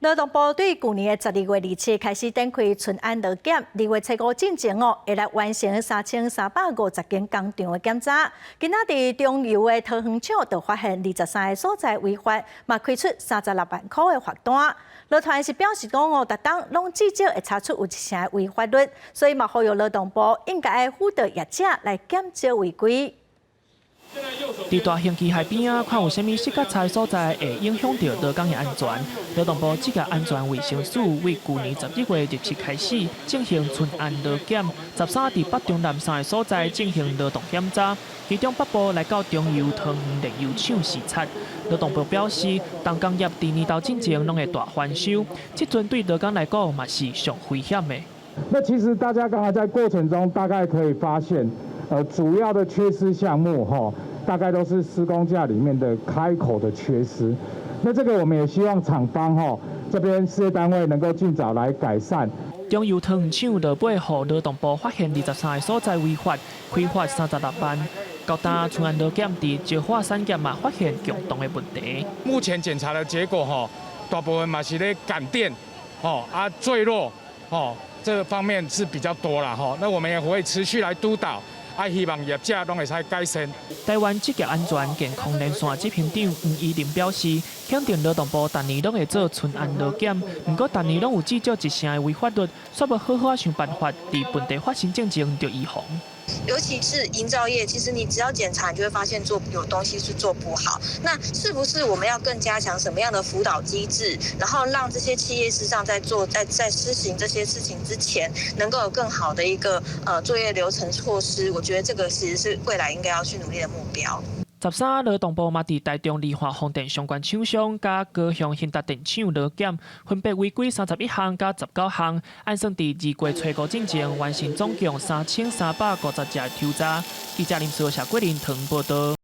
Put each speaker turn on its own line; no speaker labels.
勞動部對舊年的12月27開始展開春安勞檢，2月初5進前哦，會來完成3350間工廠的檢查。今仔佇中油的桃園廠就發現23個所在違法，嘛開出36萬箍的罰單。勞團是表示講哦，逐冬攏至少會查出有一成的違法率，所以嘛呼籲勞動部應該愛輔導業者來減少違規。
佇大型機械邊仔，看有啥物死角材所在會影響著勞工的安全。勞動部職業安全衛生署為舊年11月27開始進行春安勞檢，13佇北中南三个所在進行勞動檢查，其中北部來到中油桃園煉油廠視察。勞動部表示，重工業佇年頭進前攏會大翻修，這陣對勞工來講嘛是上危險的。
那其實大家剛才在過程中大概可以發現，主要的缺失項目，吼，大概都是施工架裡面的開口的缺失。那這個我們也希望廠方吼這邊事業單位能夠盡早來改善。
中油桃園廠落尾予勞動部發現23個所在違法，開罰36萬。舊單春安勞檢佇石化產業嘛發現共同的問題。
目前檢查的結果吼，大部分嘛是咧感電，吼啊墜落，吼這個方面是比較多啦吼。那我們也會持續來督導。啊，希望業者攏會使改善。
台灣職業安全健康連線執行長黃依林表示，肯定勞動部逐年攏會做春安勞檢，毋過逐年攏有至少一成的違法率，煞欲好好想辦法，佇問題發生進前就預防。
尤其是營造業，其實你只要檢查，你就會發現做有東西是做不好。那是不是我們要更加強什麼樣的輔導機制，然後讓這些企業事實上在做在施行這些事情之前，能夠有更好的一個作業流程措施？我覺得這個其實是未來應該要去努力的目標。
13勞動部嘛佇台中利華風電相關廠商佮高雄興達電廠勞檢，分別違規31項佮19項，按算佇2月初5進前完成總共3350隻抽查。記者林思謝桂林騰報道。